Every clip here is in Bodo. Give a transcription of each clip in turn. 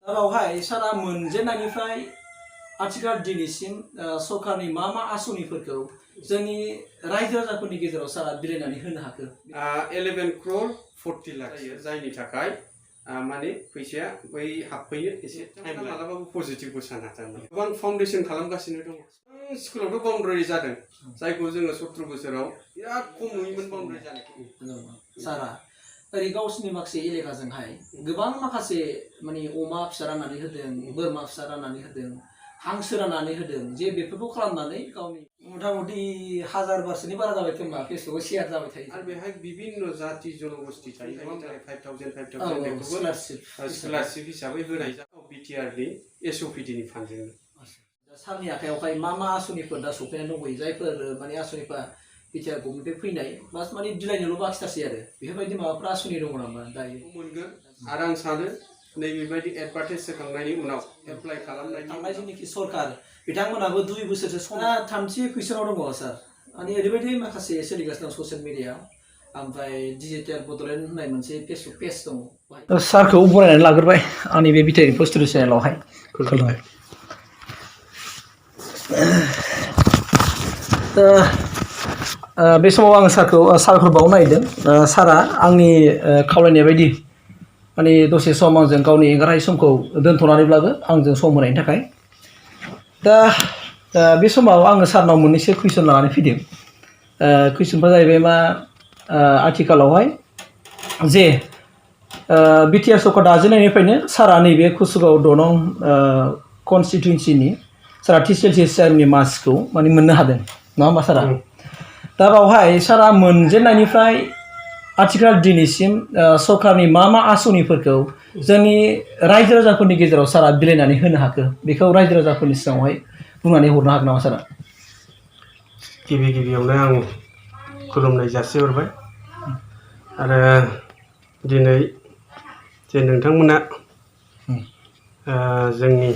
दारावहाय सारा मोनजेननायनिफ्राय आथिखाल दिनैसिम सरकारनि मा आसनिफोरखौ जोंनि रायजो राजाफोरनि गेजेराव सारा बिलाइनानै होनो हाखो 11 crore 40 लाख जायनि थाखाय माने फैसाया बै हाबफैयो एसे टाइम मालाबाबो पजिटिभबो साना थारमाने गोबां फाउन्डेसन खालामगासिनो दङ स्कुलावथ' बाउन्डारि जादों जायखौ जोङो 17 बोसोराव बिराद खम नुयोमोन बाउन्डारि जानायखौ सारा ओरै गावसिनि माखासे एलेकाजोंहाय गोबां माखासे माने अमा फिसा राननानै होदों बोरमा फिसा राननानै होदों हांसो राननानै होदों जे बेफोरखौ खालामनानै गावनि मथा-मथि 1000 बारसोनि बारा जाबाय खोमा फेसबुकआव शेयार जाबाय थायो आरो बेहाय बिभिन्न जाति जनगोष्ठी थायो जायनि थाखाय 5000 बेखौबो स्कलारशिप हिसाबै होनाय जायो BTRनि SOPDनि फान्डजों सारनि आखायावहाय मा आसनिफोर दा सफैनानै दंबायो जायफोर माने आसनिफोरा BTR गभर्नमेन्टनिफ्राय फैनाय बास माने बिलाइनोल' बाखिथासै आरो बेफोरबायदि माबाफोर आसनि दङ नामा दायो मोनगोन आरो आं सानो नैबेबायदि एडभार्टाइज होखांनायनि उनाव एप्लाइ खालामनायनि थांनाय जेनाखि सरकार बिथांमोनाबो 2 बोसोरसो सना थामथि कुइसनाव दङ सार माने ओरैबायदि माखासे सोलिगासिनो दं ससियेल मिडियायाव ओमफ्राय डिजिटेल बड'लेण्ड होननाय मोनसे फेसबुक पेज दङ सारखौ बरायनानै लाग्रोबाय आंनि बे BTRInfo स्टुडिअ चेनेलावहाय खुलुमबाय बे समाव आं सारखौ साबायखर बावनो नागिरदों सारा आंनि खावलायनाय बायदि माने दसे सम आंजों गावनि एंगारहायै समखौ दोनथ'नानैब्लाबो आंजों सम होनायनि थाखाय दा बे समाव आङो सारनाव मोननैसो कुइसन लानानै फैदों कुइसनफ्रा जाहैबाय मा आथिखालावहाय जे BTR सरकार दाजेननायनिफ्रायनो सारा नैबे कुसुगाव दनं कनस्टिटुयेन्सिनि सारा TCLC चेयारनि मासिखौ माने मोननो हादों नङा होमबा सारा दा बावहाय सारा मोनजेननायनिफ्राय आथिखाल दिनैसिम सरकारनि मा आसनिफोरखौ जोंनि रायजो राजाफोरनि गेजेराव सारा बिलाइनानै होनो हाखो बेखौ रायजो राजाफोरनि सिगाङावहाय बुंनानै हरनो हागोन नामा सारा गिबियावनो आं खुलुमनाय जासिहरबाय आरो दिनै जे नोंथांमोना जोंनि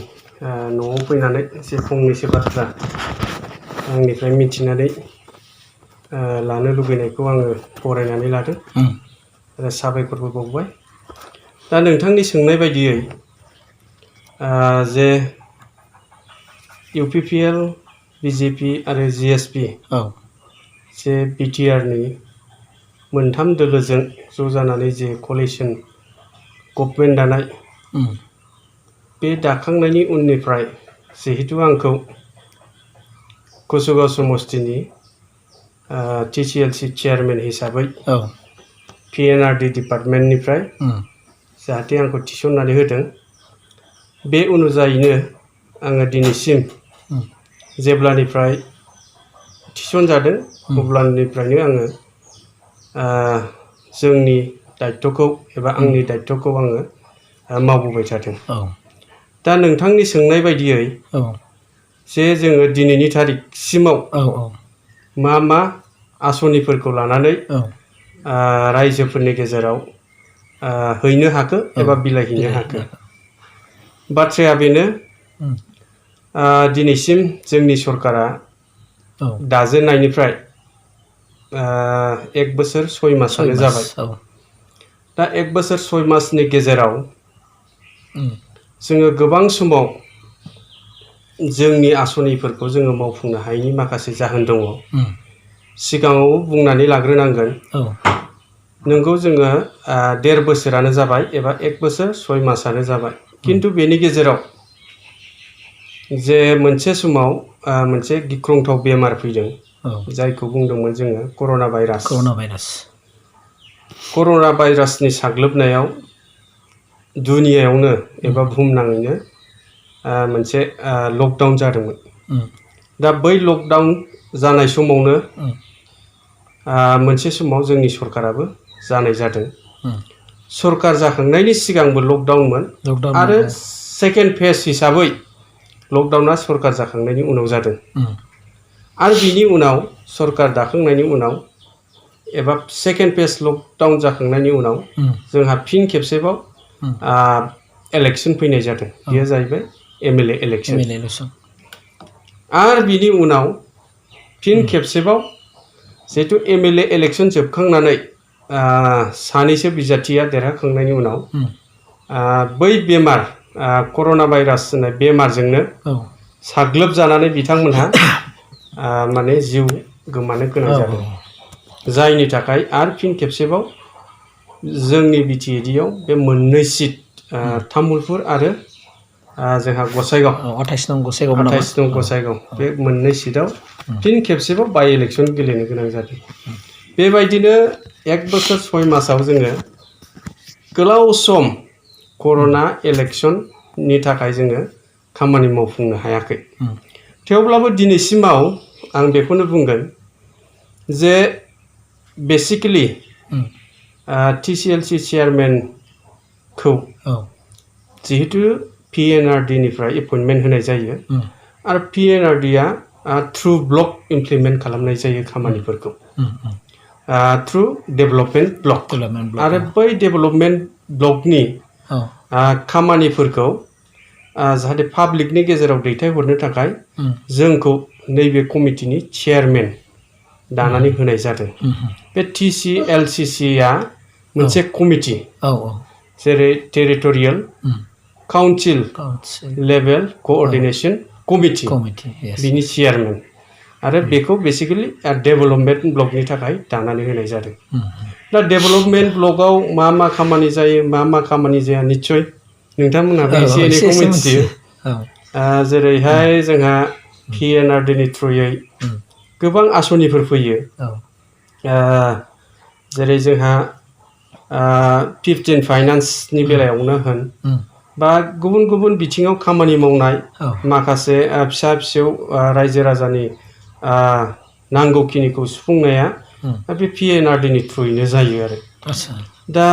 न'आव फैनानै जे फंनैसो बाथ्रा आंनिफ्राय मिथिनानै लानो लुबैनायखौ आङो फरायनानै लादों आरो साबायखरबो बावबाय दा नोंथांनि सोंनाय बायदियै जे UPPL BJP आरो GSP जे BTRनि मोनथाम दोलोजों ज' जानानै जे कलिसन गभर्नमेन्ट दानाय बे दाखांनायनि उननिफ्राय जिहेतु आंखौ कुसुगाव समष्टिनि TCLC चेयारमेन हिसाबै PNRD डिपार्टमेन्टनिफ्राय जाहाथे आंखौ थिसननानै होदों बे अनुजायैनो आङो दिनैसिम जेब्लानिफ्राय थिसनजादों अब्लानिफ्रायनो आङो जोंनि दायित्वखौ एबा आंनि दायित्वखौ आङो मावबोबाय थादों दा नोंथांनि सोंनाय बायदियै जे जोङो दिनैनि थारिखसिमाव मा आसनिफोरखौ लानानै रायजोफोरनि गेजेराव हैनो हाखो एबा बिलाइहैनो हाखो बाथ्राया बेनो दिनैसिम जोंनि सरकारा दाजेननायनिफ्राय 1 बोसोर 6 मासानो जाबाय दा 1 बोसोर 6 मासनि गेजेराव जोङो गोबां समाव जोंनि आसनिफोरखौ जोङो मावफुंनो हायैनि माखासे जाहोन दङ सिगाङाव बुंनानै लाग्रोनांगोन नोंगौ जोङो 1.5 बोसोरानो जाबाय एबा 1 बोसोर 6 मासानो जाबाय किन्तु बेनि गेजेराव जे मोनसे समाव मोनसे गिख्रंथाव बेमार फैदों जायखौ बुंदोंमोन जोङो कर'ना भाइरासनि साग्लोबनायाव दुनियायावनो एबा बुहुमनाङैनो मोनसे लकडाउन जादोंमोन दा बै लकडाउन जानाय समावनो मोनसे समाव जोंनि सरकाराबो जानाय जादों सरकार जाखांनायनि सिगांबो लकडाउनमोन आरो सेकेन्ड फेज हिसाबै लकडाउना सरकार जाखांनायनि उनाव जादों आरो बिनि उनाव सरकार दाखांनायनि उनाव एबा सेकेन्ड फेज लकडाउन जाखांनायनि उनाव जोंहा फिन खेबसेबाव इलेक्सन फैनाय जादों बेयो जाहैबाय MLA इलेक्सन आरो बिनि उनाव फिन खेबसेबाव जिहेतु MLA इलेक्सन जोबखांनानै सानैसो बिजाथिया देरहाखांनायनि उनाव बै बेमार कर'ना भाइरास होननाय बेमारजोंनो साग्लोबजानानै बिथांमोनहा माने जिउ गोमानो गोनां जादों जायनि थाखाय आरो फिन खेबसेबाव जोंनि बिटिएडिआव बे मोननै सिट तामुलपुर आरो जोंहा गसाइगाव 28 नं गसाइगाव बे मोननै सिटआव फिन खेबसेबाव बाय इलेक्सन गेलेनो गोनां जादों बेबायदिनो 1 बोसोर 6 मासाव जोङो गोलाव सम कर'ना इलेक्सननि थाखाय जोङो खामानि मावफुंनो हायाखै थेवब्लाबो दिनैसिमाव आं बेखौनो बुंगोन जे बेसिकेलि TCLC चेयारमेनखौ जिहेतु PNRD निफ्राय एपइन्टमेन्ट होनाय जायो आरो PNRDआ थ्रु ब्लक इमप्लिमेन्ट खालामनाय जायो खामानिफोरखौ थ्रु डेभेलपमेन्ट ब्लक आरो बै डेभेलपमेन्ट ब्लकनि खामानिफोरखौ जाहाथे पाब्लिकनि गेजेराव दैथायहरनो थाखाय जोंखौ नैबे कमिटिनि चेयारमेन दानानै होनाय जादों बे TCLCCआ मोनसे कमिटि जेरै territorial council level coordination committee बिनि चेयारमेन आरो बेखौ बेसिकेलि डेभेलपमेन्ट ब्लकनि थाखाय दानानै होनाय जादों दा डेभेलपमेन्ट ब्लकआव मा खामानि जायो मा खामानि जाया निस्सय नोंथांमोनहाबो एसे एनैखौ मिथियो जेरैहाय जोंहा PNRD नि थ्रुयै गोबां आसनिफोर फैयो जेरै जोंहा 15 फाइनान्सनि बेलायावनो होन बा गुबुन गुबुन बिथिङाव खामानि मावनाय माखासे फिसा फिसौ रायजो राजानि नांगौखिनिखौ सुफुंनाया बे PNRD नि थ्रुयैनो जायो आरो दा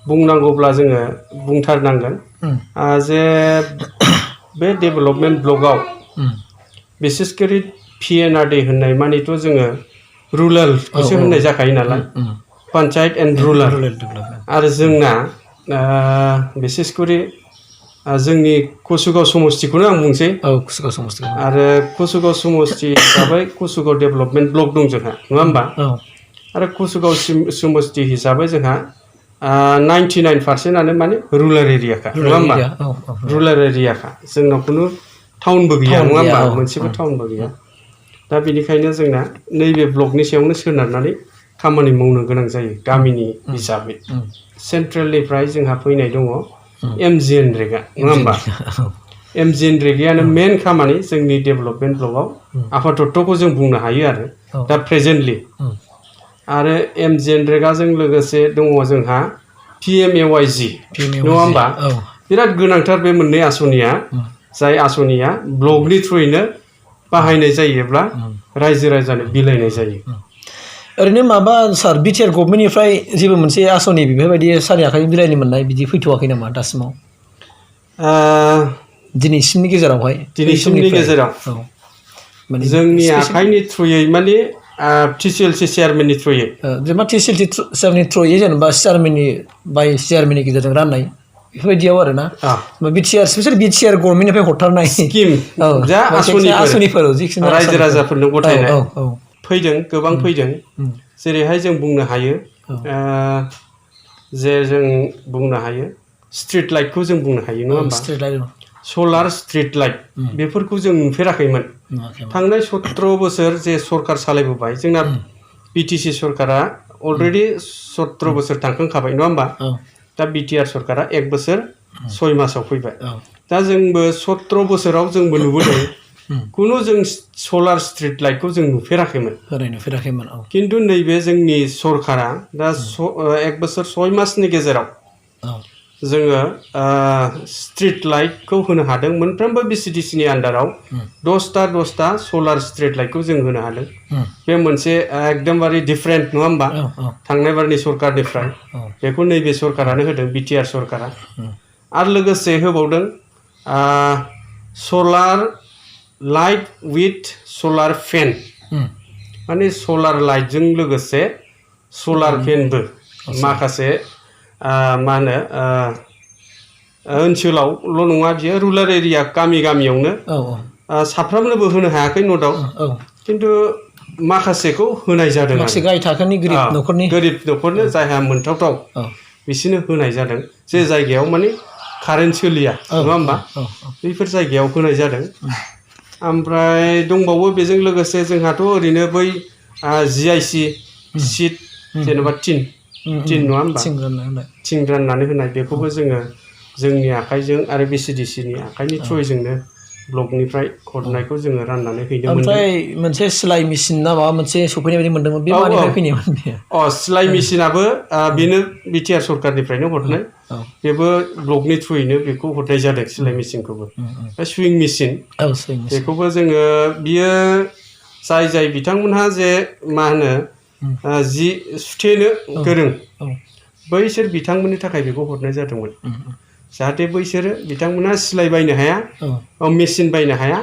बुंनांगौब्ला जोङो बुंथारनांगोन जे बे डेभेलपमेन्ट ब्लकआव बिसेसकरि PNRD होननाय मानिथ' जोङो रुरेलखौसो होननाय जाखायो नालाय पान्चायत एन्ड रुरेल आरो जोंना बिसेसकरि जोंनि कुसुगाव समस्तिखौनो आं बुंसै आरो कुसुगाव समस्ति हिसाबै कुसुगाव डेभेलपमेन्ट ब्लक दं जोंहा नङा होमबा आरो कुसुगाव समस्ति हिसाबै जोंहा 99%आनो माने रुरेल एरियाखा नङा होमबा रुरेल एरियाखा जोंनाव खुनु टाउनबो गैया नङा होमबा मोनसेबो टाउनबो गैया दा बेनिखायनो जोंना नैबे ब्लकनि सायावनो सोनारनानै खामानि मावनो गोनां जायो गामिनि हिसाबै सेन्ट्रेलनिफ्राय जोंहा फैनाय दङ MGNरेगा नङा होमबा MGNरेगायानो मेन खामानि जोंनि डेभेलपमेन्ट ब्लकआव आफादत्त'खौ जों बुंनो हायो आरो दा प्रेजेन्टलि आरो MGNरेगाजों लोगोसे दङ जोंहा PMAYG नङा होमबा बिराद गोनांथार बे मोननै आसनिया जाय आसनिया ब्लकनि थ्रुयैनो बाहायनाय जायोब्ला रायजो राजानो बिलाइनाय जायो ओरैनो माबा सार BTR गभर्नमेन्टनिफ्राय जेबो मोनसे आसनि बेफोरबायदि सारि आखाइजों बिलाइनो मोननाय बिदि फैथ'वाखै नामा दासिमाव दिनैसिमनि गेजेरावहाय जोंनि आखाइनि थ्रुयै माने TCLC चेयारमेननि थ्रुयै जेनेबा TCLC चेयारमेननि थ्रुयै जेनेबा भाइस चेयारमेननि गेजेरजों राननाय बेफोरबायदियाव आरो ना स्पेसियेल BTR गभर्नमेन्टनिफ्राय हरथारनाय स्किम जा आसनिफोर रायजो राजाफोरनो गथायनाय फैदों गोबां फैदों जेरैहाय जों बुंनो हायो जे जों बुंनो हायो स्ट्रीट लाइटखौ जों बुंनो हायो नङा होमबा सलार स्ट्रीट लाइट बेफोरखौ जों नुफेराखैमोन थांनाय 17 बोसोर जे सरकार सालायबोबाय जोंना BTC सरकारा अलरेडि 17 बोसोर थांखांखाबाय नङा होमबा दा BTR सरकारा 1 बोसोर 6 मासाव फैबाय दा जोंबो 17 बोसोराव जोंबो नुबोदों कुनु जों सलार स्ट्रीट लाइटखौ जों नुफेराखैमोन किन्तु नैबे जोंनि सरकारा दा 1 बोसोर 6 मासनि गेजेराव जोङो स्ट्रीट लाइटखौ होनो हादों मोनफ्रोमबो BCDCनि आन्दाराव 10टा सलार स्ट्रीट लाइटखौ जों होनो हादों बे मोनसे एकदमबारे डिफरेन्ट नङा होमबा थांनाय बारनि सरकारनिफ्राय बेखौ नैबे सरकारानो होदों BTR सरकारा आरो लोगोसे होबावदों सलार लाइट विथ सलार फेन माने सलार लाइटजों लोगोसे सलार फेनबो माखासे मा होनो ओनसोलावल' नङा बियो रुरेल एरिया गामियावनो साफ्रोमनोबो होनो हायाखै न' दाउट किन्तु माखासेखौ होनाय जादों माखासे गाहाय थाखोनि गोरिब न'खरनो जायहा मोनथावथाव बिसोरनो होनाय जादों जे जायगायाव माने कारेन्ट सोलिया नङा होमबा बैफोर जायगायाव होनाय जादों ओमफ्राय दंबावो बेजों लोगोसे जोंहाथ' ओरैनो बै GIC सिट जेनेबा टिन नङा होमबा थिं राननानै होनाय बेखौबो जोङो जोंनि आखाइजों आरो BCDCनि आखाइनि थ्रुयैजोंनो ब्लकनिफ्राय हरनायखौ जोङो राननानै हैनो मोनदों। ओमफ्राय मोनसे सिलाइ मेसिन ना माबा मोनसे सफैनाय बायदि मोनदोंमोन बे मानिफ्राय फैनायमोन? सिलाइ मेसिनाबो बेनो BTR सरकारनिफ्रायनो हरनाय बेबो ब्लकनि थ्रुयैनो बेखौ हरनाय जादों सिलाइ मेसिनखौबो सुइं मेसिन बेखौबो जोङो बियो जाय बिथांमोनहा जे मा होनो जि सुथेनो गोरों बैसोर बिथांमोननि थाखाय बेखौ हरनाय जादोंमोन जाहाथे बैसोरो बिथांमोना सिलाइ बायनो हाया मेसिन बायनो हाया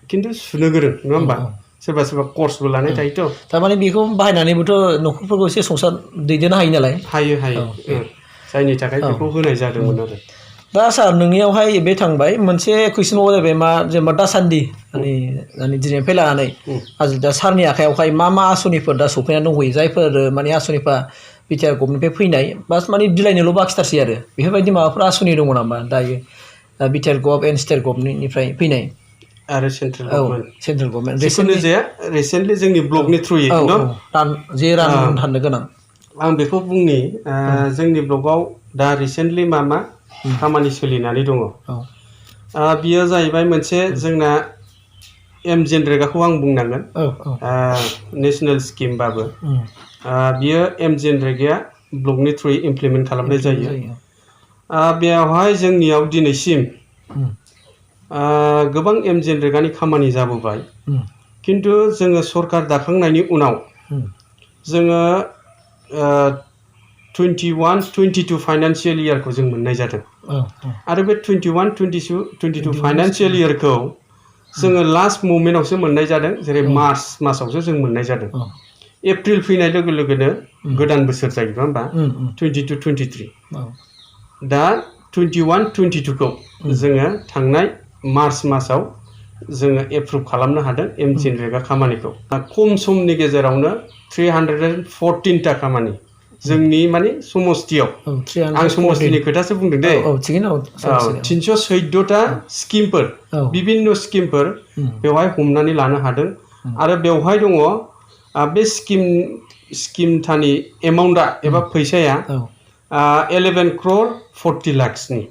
खिन्थु सुनो गोरों नङा होमबा सोरबा सोरबा कर्सबो लानाय थायोथ' थारमाने बेखौ बाहायनानैबोथ' न'खरफोरखौ एसे संसार दैदेननो हायो नालाय हायो जायनि थाखाय बेखौ होनाय जादोंमोन आरो दा सार नोंनियावहाय बे थांबाय मोनसे कुइसनाव जाबाय मा जेनेबा दासान्दि माने दिनैनिफ्राय लानानै दा सारनि आखायावहाय मा आसनिफोर दा सफैनानै दंहैयो जायफोर माने आसनिफ्रा BTR गभर्नमेन्टनिफ्राय फैनाय बास माने बिलाइनोल' बाखिथारसै आरो बेफोरबायदि माबाफोर आसनि दङ नामा दायो BTR गभ एन्ड स्टेट गभर्नमेन्टनिफ्राय फैनाय आरो सेन्ट्रेल गभर्नमेन्ट जिखुनु जाया रिसेन्टलि जोंनि ब्लकनि थ्रुयै जे राननो गोनां आं बेखौ बुंनि जोंनि ब्लकआव दा रिसेन्टलि मा खामानि सोलिनानै दङ बियो जाहैबाय मोनसे जोंना MGNरेगाखौ आं बुंनांगोन नेसनेल स्किमबाबो बियो MGNरेगाया ब्लकनि थ्रुयै इमप्लिमेन्ट खालामनाय जायो बेयावहाय जोंनियाव दिनैसिम गोबां MGNरेगानि खामानि जाबोबाय खिन्थु जोङो सरकार दाखांनायनि उनाव जोङो 21-22 फाइनान्सियेल इयारखौ जों मोननाय जादों आरो बे 21-22 फाइनान्सियेल इयारखौ जोङो लास्ट मोमेन्टआवसो मोननाय जादों जेरै मार्च मासावसो जों मोननाय जादों एप्रिल फैनाय लोगो लोगोनो गोदान बोसोर जायो नङा होमबा 22-23 दा 21-22खौ जोङो थांनाय मार्च मासाव जोङो एप्रुभ खालामनो हादों MGNरेगा खामानिखौ खम समनि गेजेरावनो 314टा खामानि जोंनि माने समस्तियाव आं समस्तिनि खोथासो बुंदों दे 314टा स्किमफोर बिभिन्न स्किमफोर बेवहाय हमनानै लानो हादों आरो बेवहाय दङ बे स्किमथानि एमाउन्टआ एबा फैसाया 11 crore 40 lakhsनि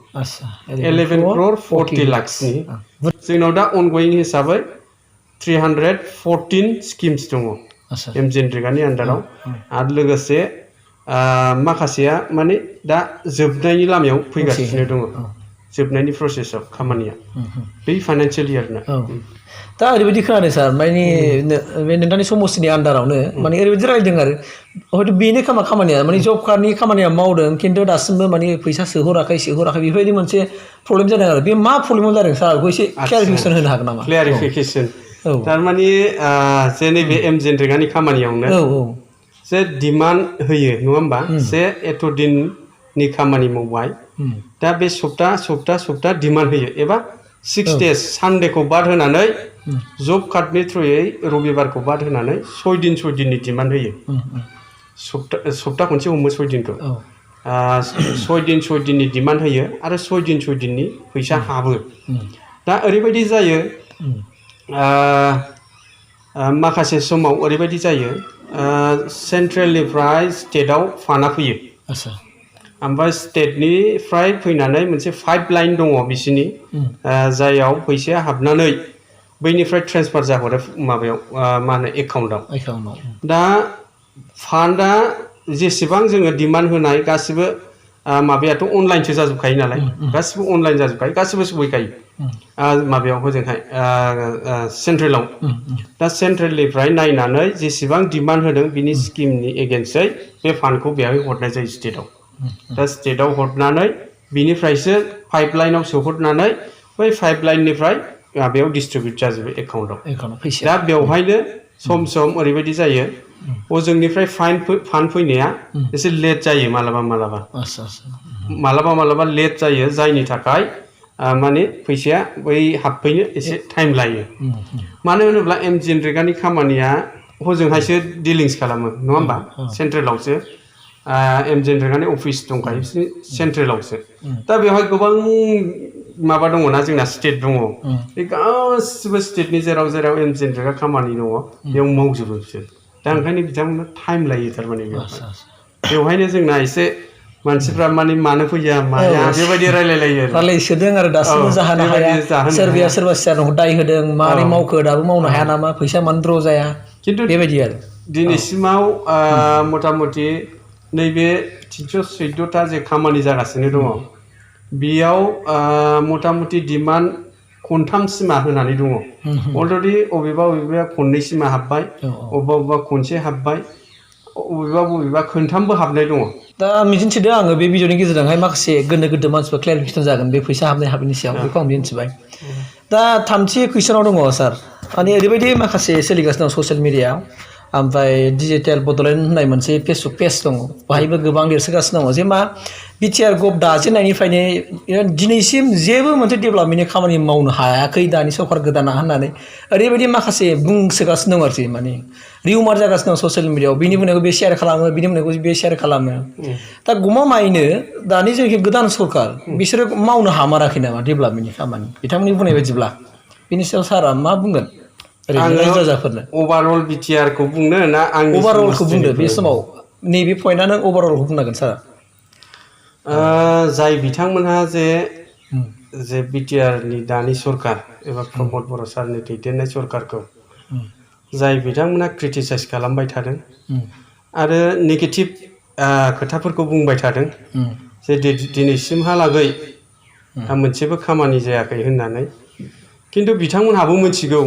11 crore 40 lakhsनि जोंनाव दा अनगयिं हिसाबै 314 स्किम्स दङ MGNरेगानि आन्दाराव आरो लोगोसे माखासेया माने दा जोबनायनि लामायाव फैगासिनो दङ जोबनायनि प्रसेसआव खामानिया बै फाइनान्सियेल इयारना दा ओरैबायदि खोनादों सार माने बे नोंथांनि समस्तिनि आन्दारावनो माने ओरैबायदि रायदों आरो हयथ' बेनो खामानिया माने जब कार्डनि खामानिया मावदों खिन्थु दासिमबो माने फैसा सोहराखै बेफोरबायदि मोनसे प्रब्लेम जादों आरो बे मा प्रब्लेमाव जादों सार बेखौ एसे क्लियारिफिकेसन होनो हागोन नामा? क्लियारिफिकेसन थारमाने जे नैबे MGNरेगानि खामानियावनो जे डिमान्ड होयो नङा होमबा जे एथ' दिननि खामानि मावबाय दा बे सप्ता डिमान्ड होयो एबा 6 days सानडेखौ बाद होनानै जब कार्डनि थ्रुयै रबिबारखौ बाद होनानै 6 दिननि डिमान्ड होयो सप्ता खनसे हमो 6 दिनखौ 6 दिननि डिमान्ड होयो आरो 6 दिननि फैसा हाबो दा ओरैबायदि जायो माखासे समाव ओरैबायदि जायो सेन्ट्रेलनिफ्राय स्टेटआव फान्डआ फैयो ओमफ्राय स्टेटनिफ्राय फैनानै मोनसे पाइपलाइन दङ बिसिनि जायाव फैसाया हाबनानै बैनिफ्राय ट्रेन्सफार जाहरो माबायाव मा होनो एकाउन्टआव दा फान्डआ जेसेबां जोङो डिमान्ड होनाय गासिबो माबायाथ' अनलाइनसो जाजोबखायो नालाय गासिबो अनलाइन जाजोबखायो गासिबो सहैखायो माबायाव हजोंहाय सेन्ट्रेलाव दा सेन्ट्रेलनिफ्राय नायनानै जेसेबां डिमान्ड होदों बिनि स्किमनि एगेन्स्टै बे फान्डखौ बेवहाय हरनाय जायो स्टेटआव दा स्टेटआव हरनानै बिनिफ्रायसो पाइपलाइनाव सोहरनानै बै पाइपलाइननिफ्राय बेयाव डिस्ट्रिबिउट जाजोबो एकाउन्टआव दा बेवहायनो सम ओरैबायदि जायो हजोंनिफ्राय फान्ड फैनाया एसे लेट जायो मालाबा लेट जायो जायनि थाखाय माने फैसाया बै हाबफैनो एसे टाइम लायो मानो होनोब्ला MGNरेगानि खामानिया हजोंहायसो डिलिंस खालामो नङा होमबा सेन्ट्रेलावसो एमजेनरेगानि अफिस दंखायो बिसोरनि सेन्ट्रेलावसो दा बेवहाय गोबां माबा दङ ना जोंना स्टेट दङ बे गासिबो स्टेटनि जेराव जेराव एमजेनरेगा खामानि दङ बेयाव मावजोबो बिसोर दा ओंखायनो बिथांमोना टाइम लायो थारमाने बेवहायनो जोंना एसे मानसिफ्रा माने मानो फैया माया बेबायदि रायलायलायो रायलायसोदों आरो दासिमबो जाहोनो हाया सोरबाया सोरबा सियारखौ दाय होदों मारै मावखो दाबो मावनो हाया नामा फैसा मानो द्र' जाया खिन्थु बेबायदि आरो दिनैसिमाव मथा मथि नैबे 314टा जे खामानि जागासिनो दङ बेयाव मथा मथि डिमान्ड खनथामसिमा होनानै दङ अलरेडि अबेबा खननैसिमा हाबबाय अबेबा खनसे हाबबाय बबेबा खनथामबो हाबनाय दङ दा मिजिंथिदों आङो बे भिडिअनि गेजेरजोंहाय माखासे गोनो गोथो मानसिफोर क्लियारिफिकेसन जागोन बे फैसा हाबनाय हाबैनि सायाव बेखौ आं मिथिबाय दा थामथि कुइसनाव दङ सार माने ओरैबायदि माखासे सोलिगासिनो दं ससियेल मिडियायाव ओमफ्राय डिजिटेल बड'लेण्ड होननाय मोनसे फेसबुक पेज दङ बाहायबो गोबां लिरसोगासिनो दङ जे मा बिटिआर गभ दाजेननायनिफ्रायनो दिनैसिम जेबो मोनसे डेभेलपमेन्टनि खामानि मावनो हायाखै दानि सरकार गोदाना होननानै ओरैबायदि माखासे बुंसोगासिनो दं आरोखि माने रिउमार जागासिनो दं ससियेल मिडियायाव बिनि बुंनायखौ बे शेयार खालामो बिनि बुंनायखौ बे शेयार खालामो दा गमामायैनो दानि जोंनि गोदान सरकार बिसोरो मावनो हामाराखै नामा डेभेलपमेन्टनि खामानि बिथांमोननि बुंनाय बायदिब्ला बिनि सायाव सारा मा बुंगोन रायजो-राजाफोरनो अभारअल बिटिआरखौ बुंनो ना आंनि अभारअलखौ बुंदो बे समाव नैबे पइन्टआ नों अभारअलखौ बुंनांगोन सारा जाय बिथांमोनहा जे बिटिआरनि दानि सरकार एबा प्रमद बर' सारनि दैदेननाय सरकारखौ जाय बिथांमोना क्रिटिसाइज खालामबाय थादों आरो नेगेटिभ खोथाफोरखौ बुंबाय थादों जे दिनैसिमहालागै मोनसेबो खामानि जायाखै होननानै खिन्थु बिथांमोनहाबो मिथिगौ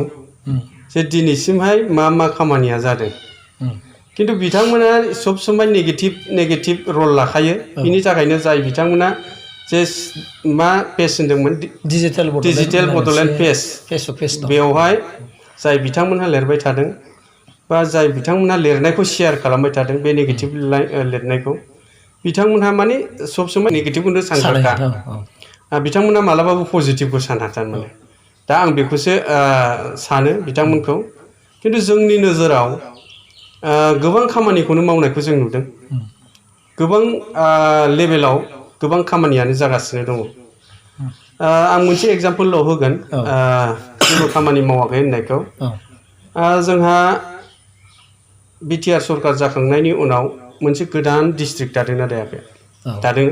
जे दिनैसिमहाय मा खामानिया जादों खिन्थु बिथांमोना सब समय नेगेटिभ रल लाखायो बिनि थाखायनो जाय बिथांमोना जे मा पेज होनदोंमोन डिजिटेल बड'लेण्ड पेज बेवहाय जाय बिथांमोनहा लिरबाय थादों बा जाय बिथांमोनहा लिरनायखौ शेयार खालामबाय थादों बे नेगेटिभ लिरनायखौ बिथांमोनहा माने सब समय नेगेटिभखौनो सानखाखा बिथांमोनहा मालाबाबो पजिटिभखौ साना थारमाने दा आं बेखौसो सानो बिथांमोनखौ खिन्थु जोंनि नोजोराव गोबां खामानिखौनो मावनायखौ जों नुदों गोबां लेभेलाव गोबां खामानियानो जागासिनो दङ आं मोनसे एग्जाम्पोलल' होगोन जेबो खामानि मावाखै होननायखौ जोंहा बिटिआर सरकार जाखांनायनि उनाव मोनसे गोदान डिस्ट्रिक्ट दादोंना दायाखै दादों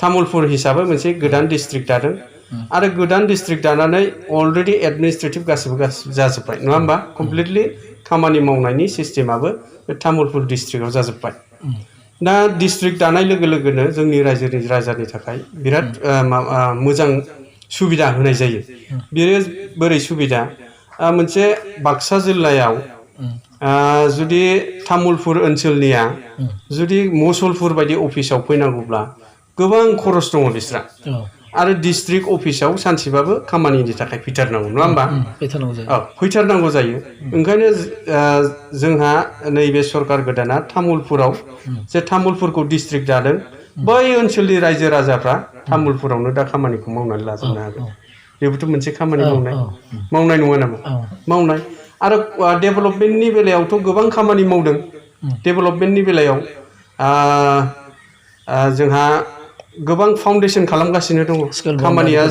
तामुलपुर हिसाबै मोनसे गोदान डिस्ट्रिक्ट दादों आरो गोदान डिस्ट्रिक्ट दानानै अलरेडि एडमिनिस्ट्रेटिभ गासिबो जाजोब्बाय नङा होमबा कमप्लिटलि खामानि मावनायनि सिस्टेमाबो बे तामुलपुर डिस्ट्रिक्टआव जाजोब्बाय दा डिस्ट्रिक्ट दानाय लोगो लोगोनो जोंनि रायजोनि थाखाय बिराद मोजां सुबिदा होनाय जायो बेयो बोरै सुबिदा मोनसे बाक्सा जिल्लायाव जुदि तामुलपुर ओनसोलनिया जुदि मसलपुर बायदि अफिसाव फैनांगौब्ला गोबां खरस दङ बिस्रा आरो डिस्ट्रिक्ट अफिसाव सानसेबाबो खामानिनि थाखाय फैथारनांगौ नङा होमबा फैथारनांगौ जायो ओंखायनो जोंहा नैबे सरकार गोदाना तामुलपुराव जे तामुलपुरखौ डिस्ट्रिक्ट दादों बै ओनसोलनि रायजो राजाफ्रा तामुलपुरावनो दा खामानिखौ मावनानै लाजोबनो हागोन बेबोथ' मोनसे खामानि मावनाय नङा नामा मावनाय आरो डेभेलपमेन्टनि बेलायावथ' गोबां खामानि मावदों डेभेलपमेन्टनि बेलायाव जोंहा गोबां फाउन्डेसन खालामगासिनो दङ खामानिया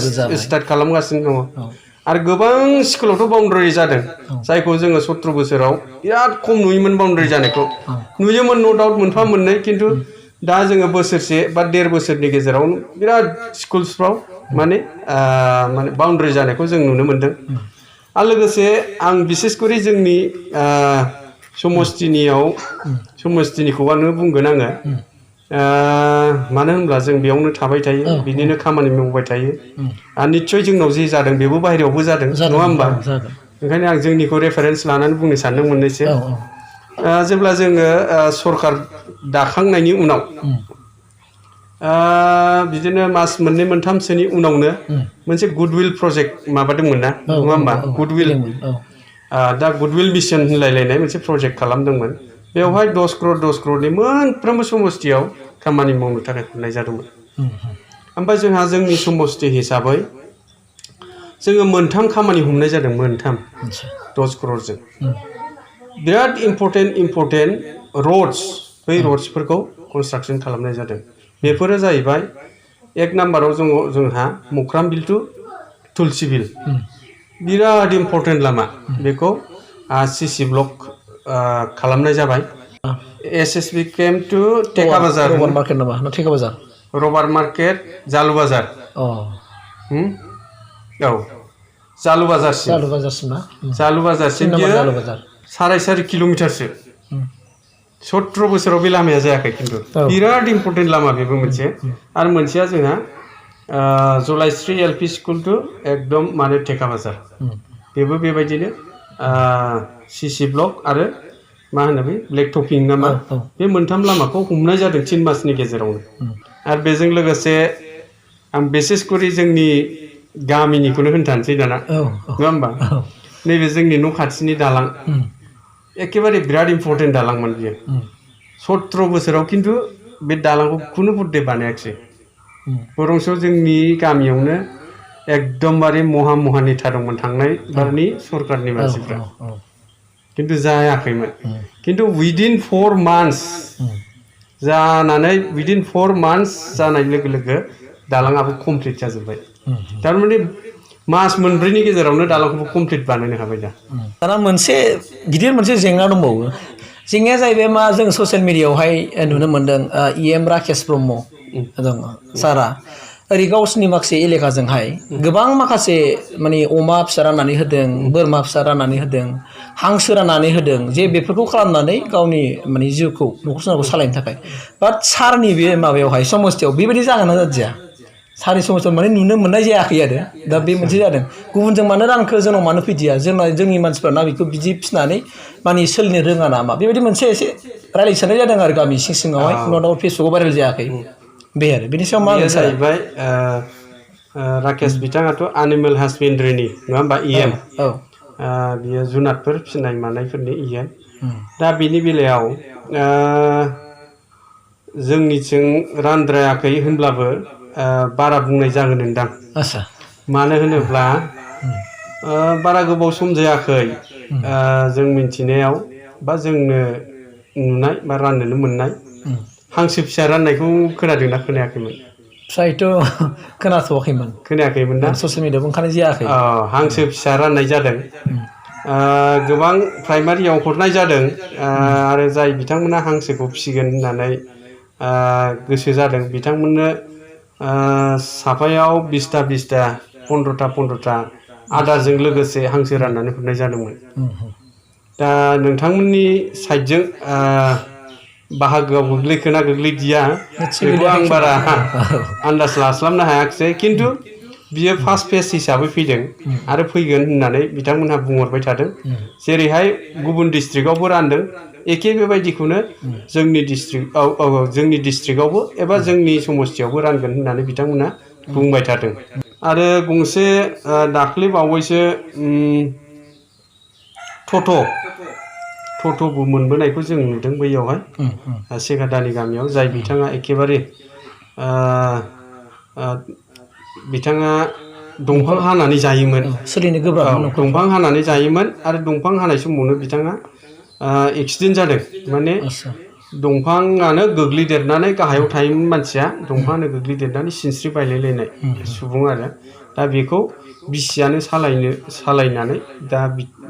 स्टार्ट खालामगासिनो दङ आरो गोबां स्कुलावथ' बाउन्डारि जादों जायखौ जोङो 17 बोसोराव बिराद खम नुयोमोन बाउन्डारि जानायखौ नुयोमोन नो डाउट मोनफा मोननै खिन्थु दा जोङो बोसोरसे बा 1.5 बोसोरनि गेजेराव बिराद स्कुल्सफ्राव माने बाउन्डारि जानायखौ जों नुनो मोन्दों आरो लोगोसे आं बिसेसकरि जोंनि समस्तिनिखौ आनो बुंगोन आङो मानो होनब्ला जों बेयावनो थाबाय थायो बिनिनो खामानि मावबाय थायो आरो निस्सय जोंनाव जे जादों बेबो बाहेरायावबो जादों नङा होमबा ओंखायनो आं जोंनिखौ रेफारेन्स लानानै बुंनो सानदों मोननैसो जेब्ला जोङो सरकार दाखांनायनि उनाव बिदिनो मास मोननै मोनथामसोनि उनावनो मोनसे गुडविल प्रजेक्ट माबादोंमोन ना नङा होमबा गुडविल दा गुडविल मिशन होनलायलायनाय मोनसे प्रजेक्ट खालामदोंमोन बेवहाय 10 क्ररनि मोनफ्रोमबो समस्तियाव खामानि मावनो थाखाय हरनाय जादोंमोन ओमफ्राय जोंहा जोंनि समस्ति हिसाबै जोङो मोनथाम खामानि हमनाय जादों 10 क्ररजों बिराद इम्पर्टेन्ट रड्स बै रड्सफोरखौ कनस्ट्राक्सन खालामनाय जादों बेफोरो जाहैबाय एक नाम्बाराव जोंहा मक्रामबिल टु तुलसिबिल बिराद इम्पर्टेन्ट लामा बेखौ सिसि ब्लक खालामनाय जाबाय एसएसबि केम्प टु टेका बाजार रबार मार्केट नामा ना टेका बाजार रबार मार्केट जालु बाजार औ जालु बाजारसिम बियो 4.5 किल'मिटारसो 17 बोसोराव बे लामाया जायाखै खिन्थु बिराद इम्पर्टेन्ट लामा बेबो मोनसे आरो मोनसेया जोंहा जलाइस्रि एलपि स्कुल टु एकदम माने टेका बाजार बेबो बेबायदिनो सिसि ब्लक आरो मा होनो बे ब्लेक टपिं नामा बे मोनथाम लामाखौ हमनाय जादों 3 मासनि गेजेरावनो आरो बेजों लोगोसे आं बिसेस करि जोंनि गामिनिखौनो होनथानोसै दाना नङा होमबा नैबे जोंनि न' खाथिनि दालां एखेबारे बिराद इम्पर्टेन्ट दालांमोन बियो 17 बोसोराव खिन्थु बे दालांखौ खुनु बुद्धि बानायाखिसै बरंस जोंनि गामियावनो एकदमबारे महा नेता दंमोन थांनाय बारनि सरकारनि मानसिफ्रा खिन्थु जायाखैमोन खिन्थु उइदिन 4 मान्थस जानानै उइदिन 4 मान्थस जानाय लोगो लोगो दालाङाबो कमप्लिट जाजोब्बाय थारमाने मास मोनब्रैनि गेजेरावनो दालांखौबो कमप्लिट बानायनो हाबाय दाना मोनसे गिदिर मोनसे जेंना दंबावो जेंनाया जाहैबाय मा जों ससियेल मिडियायावहाय नुनो मोन्दों EM राकेश ब्रह्म दङ सारा ओरै गावसिनि माखासे एलेकाजोंहाय गोबां माखासे माने अमा फिसा राननानै होदों बोरमा फिसा राननानै होदों हांसो राननानै होदों जे बेफोरखौ खालामनानै गावनि माने जिउखौ न'खर संसारखौ सालायनो थाखाय बाट सारनि बे माबायावहाय समस्थियाव बेबायदि जागोन ना जादिया सारनि समस्थियाव माने नुनो मोननाय जायाखै आरो दा बे मोनसे जादों गुबुनजों मानो रानखो जोंनाव मानो फैदिया जोंनि मानसिफोरा बेखौ बिदि फिसिनानै माने सोलिनो रोङा नामा बेबायदि मोनसे एसे रायज्लायसानाय जादों आरो गामि सिङावहाय उनाव फेसबुकआव भाइरेल जायाखै बे आरो बेनि सायाव मा होनो जाहैबाय राकेश बिथाङाथ' एनिमेल हासबेन्ड्रिनि नङा होमबा EM बियो जुनारफोर फिसिनाय मानायफोरनि EM दा बिनि बेलायाव जोंनिथिं रानद्रायाखै होनब्लाबो बारा बुंनाय जागोन होनदां मानो होनोब्ला बारा गोबाव सम जायाखै जों मिन्थिनायाव बा जोंनो नुनाय बा राननोनो मोननाय हांसो फिसा राननायखौ खोनादोंना खोनायाखैमोन फ्रायथ' खोनायाखैमोन ना ससियेल मिडियायाव ओंखारनाय जायाखै हांसो फिसा राननाय जादों गोबां प्राइमारियाव हरनाय जादों आरो जाय बिथांमोना हांसोखौ फिसिगोन होननानै गोसो जादों बिथांमोननो साफायाव 20टा 15टा आदारजों लोगोसे हांसो राननानै हरनाय जादोंमोन दा नोंथांमोननि साइडजों बाहागोआव गोग्लैखोना गोग्लैदिया बेखौ आं बारा आन्दाज लास्लाबनो हायाखिसै खिन्थु बियो फार्स्ट फेज हिसाबै फैदों आरो फैगोन होननानै बिथांमोनहा बुंहरबाय थादों जेरैहाय गुबुन डिस्ट्रिक्टआवबो रानदों एखे बेबायदिखौनो जोंनि डिस्ट्रिक्टआवबो एबा जोंनि समस्थियावबो रानगोन होननानै बिथांमोनहा बुंबाय थादों आरो गंसे दाख्लै बावैसो ट'ट'बो मोनबोनायखौ जों नुदों बैयावहाय सेगादानि गामियाव जाय बिथाङा एखेबारे बिथाङा दंफां हानानै जायोमोन सोलिनो गोब्राब दंफां हानानै जायोमोन आरो दंफां हानाय समावनो बिथाङा एक्सिडेन्ट जादों माने दंफाङानो गोग्लैदेरनानै गाहायाव थायोमोन मानसिया दंफाङानो गोग्लैदेरनानै सिनस्रि बायलायलायनाय सुबुं आरो दा बेखौ बिसियानो सालायनानै दा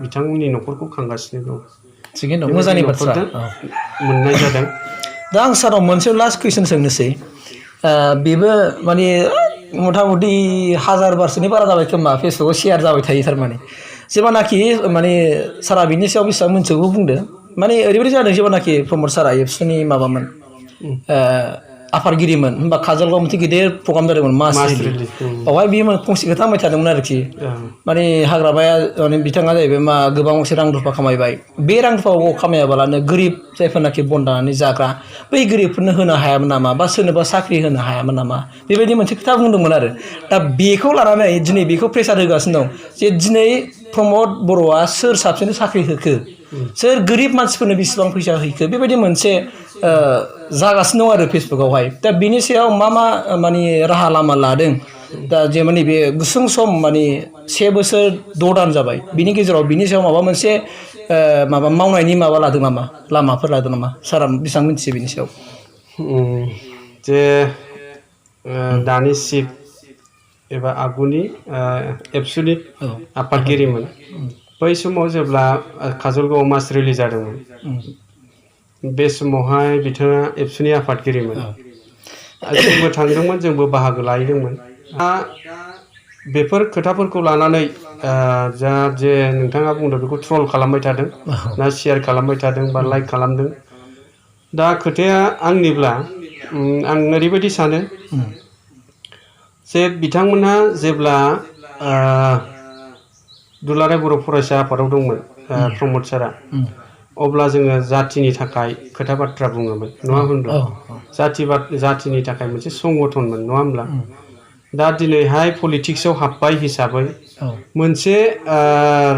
बिथांमोननि न'खरखौ खांगासिनो दं थिगैनो दं मोजांनि बाथ्रा मोननाय जादों दा आं सारनाव मोनसे लास्ट कुइसन सोंनोसै बेबो माने मथा मथि 1000 बारसोनि बारा जाबाय खोमा फेसबुकआव शेयार जाबाय थायो थारमाने जेब्लानाखि माने सारा बिनि सायाव बेसेबां मोनथिगौ बुंदो माने ओरैबायदि जादों जेब्लानाखि प्रमद सारा एबसुनि माबामोन आफादगिरिमोन होमबा काजलगाव मोनसे गिदिर प्रग्राम जादोंमोन मास रिलिज बावहाय बियो फंसे खोथा होनबाय थादोंमोन आरोखि माने हाग्रामाया माने बिथाङा जाहैबाय मा गोबां मोनसे रां रुफा खामायबाय बे रां रुफाखौ खामायाबालानो गोरिब जायफोरनाखि बन दानानै जाग्रा बै गोरिबफोरनो होनो हायामोन नामा बा सोरनोबा साख्रि होनो हायामोन नामा बेबायदि मोनसे खोथा बुंदोंमोन आरो दा बेखौ लानानै दिनै बेखौ प्रेसार होगासिनो दं जे दिनै प्रमद बर'आ सोर साबसिन साख्रि होखो सोर गोरिब मानसिफोरनो बेसेबां फैसा हैखो बेबायदि मोनसे जागासिनो दं आरो फेसबुकआवहाय दा बेनि सायाव मा माने राहा लामा लादों दा जे माने बे गुसुं सम माने 1 बोसोर 6 दान जाबाय बिनि गेजेराव बिनि सायाव माबा मोनसे माबा मावनायनि माबा लादों नामा लामाफोर लादों नामा सारा बेसेबां मिथियो बिनि सायाव जे दानि चिफ एबा आगुनि एबसुनि आफादगिरिमोन बै समाव जेब्ला काजलगावआव मास रिलिज जादोंमोन बे समावहाय बिथाङा एबसुनि आफादगिरिमोन जोंबो थांदोंमोन जोंबो बाहागो लाहैदोंमोन बेफोर खोथाफोरखौ लानानै जा जे नोंथाङा बुंदों बेखौ ट्रल खालामबाय थादों ना शेयार खालामबाय थादों बा लाइक खालामदों दा खोथाया आंनिब्ला आं ओरैबायदि सानो जे बिथांमोनहा जेब्ला दुलाराय बर' फरायसा आफादाव दंमोन प्रमद सारा अब्ला जोङो जाथिनि थाखाय खोथा बाथ्रा बुङोमोन नङा होनब्ला जाथिनि थाखाय मोनसे संगठनमोन नङा होनब्ला दा दिनैहाय पलिटिक्सआव हाबबाय हिसाबै मोनसे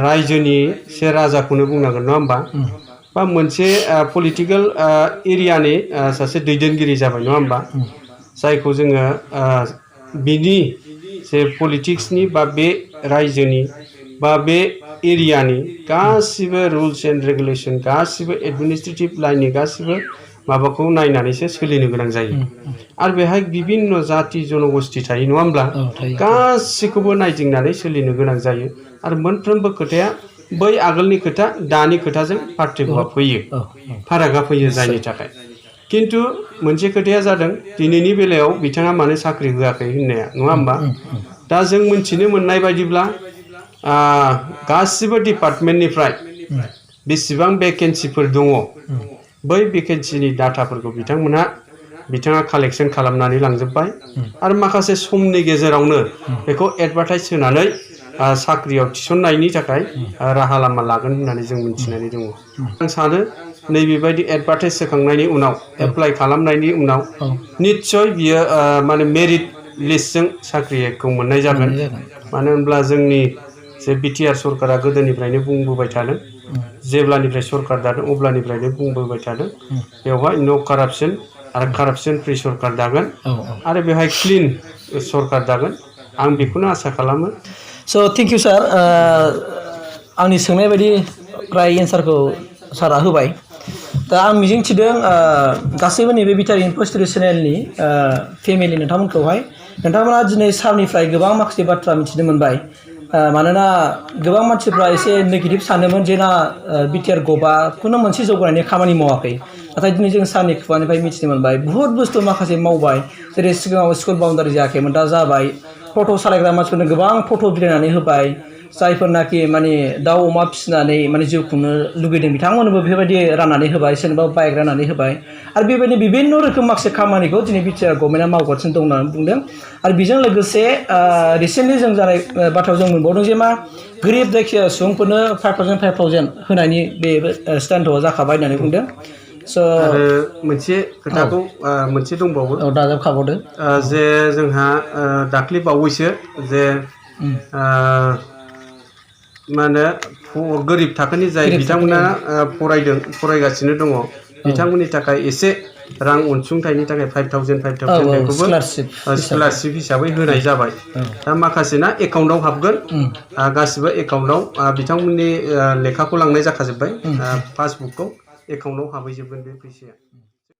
रायजोनि से राजाखौनो बुंनांगोन नङा होमबा बा मोनसे पलिटिकेल एरियानि सासे दैदेनगिरि जाबाय नङा होमबा जायखौ जोङो बिनि जे पलिटिक्सनि बा बे रायजोनि बा बे एरियानि गासिबो रुल्स एन्ड रेगुलेसन गासिबो एडमिनिस्ट्रेटिभ लाइननि गासिबो माबाखौ नायनानैसो सोलिनो गोनां जायो आरो बेहाय बिभिन्न जाति जनगोष्ठी थायो नङा होमब्ला गासिखौबो नायदिंनानै सोलिनो गोनां जायो आरो मोनफ्रोमबो खोथाया बै आगोलनि खोथा दानि खोथाजों पार्थक्यआ फैयो फारागा फैयो जायनि थाखाय किन्तु मोनसे खोथाया जादों दिनैनि बेलायाव बिथाङा मानो साख्रि होआखै होननाया नङा होमबा दा जों मिथिनो मोननाय बायदिब्ला गासिबो डिपार्टमेन्टनिफ्राय बेसेबां भेकेन्सिफोर दङ बै भेकेन्सिनि डाटाफोरखौ बिथाङा कालेक्सन खालामनानै लांजोब्बाय आरो माखासे समनि गेजेरावनो बेखौ एडभार्टाइज होनानै साख्रियाव थिसननायनि थाखाय राहा लामा लागोन होननानै जों मिथिनानै दङ आं सानो नैबेबायदि एडभार्टाइज होखांनायनि उनाव एप्लाइ खालामनायनि उनाव निस्सय बियो माने मेरिट लिस्टजों साख्रिखौ मोननाय जागोन मानो होनब्ला जोंनि जे बिटिआर सरकारा गोदोनिफ्रायनो बुंबोबाय थादों जेब्लानिफ्राय सरकार दादों अब्लानिफ्रायनो बुंबोबाय थादों बेवहाय नो कारापसन आरो कारापसन फ्रि सरकार दागोन आरो बेवहाय क्लिन सरकार दागोन आं बेखौनो आसा खालामो स' थेंक इउ सार आंनि सोंनाय बायदि फ्राय एन्सारखौ सारा होबाय दा आं मिजिंथिदों गासैबो नैबे BTRInfo स्टुडिअ चेनेलनि फेमिलि नोंथांमोना दिनै सारनिफ्राय गोबां माखासे बाथ्रा मिथिनो मोनबाय मानोना गोबां मानसिफ्रा एसे नेगेटिभ सानोमोन जे ना बिटिआर गभआ खुनु मोनसे जौगानायनि खामानि मावाखै नाथाय दिनै जों सारनि खुगानिफ्राय मिथिनो मोनबाय बुहुत बुस्थु माखासे मावबाय जेरै सिगाङाव स्कुल बाउन्डारि जायाखैमोन दा जाबाय टट' सालायग्रा मानसिफोरनो गोबां टट' बिलाइनानै होबाय जायफोरनाखि माने दाउ अमा फिसिनानै माने जिउ खुंनो लुगैदों बिथांमोननोबो बेफोरबायदि राननानै होबाय सोरनोबा बाइक राननानै होबाय आरो बेबायदिनो बिभिन्न रोखोम माखासे खामानिखौ दिनै बिटिआर गभर्नमेन्टआ मावगासिनो दं होननानै बुंदों आरो बेजों लोगोसे रिसेन्टलि जों जानाय बाथ्रायाव जों मोनबावदों जे मा गोरिब जायखिया सुबुंफोरनो 5,000 होनायनि बे स्टेन्डआ जाखाबाय होननानै बुंदों आरो मोनसे खोथाखौ मोनसे दंबावो दाजाबखाबावदो जे जोंहा दाख्लि बावैसो जे मा होनो गोरिब थाखोनि जाय बिथांमोना फरायगासिनो दङ बिथांमोननि थाखाय एसे रां अनसुंथाइनि थाखाय 5,000 बेखौबो स्कलारशिप हिसाबै होनाय जाबाय दा माखासेना एकाउन्टआव हाबगोन गासिबो एकाउन्टआव बिथांमोननि लेखाखौ लांनाय जाखाजोब्बाय पासबुकखौ एकाउन्टआव हाबहैजोबगोन बे फैसाया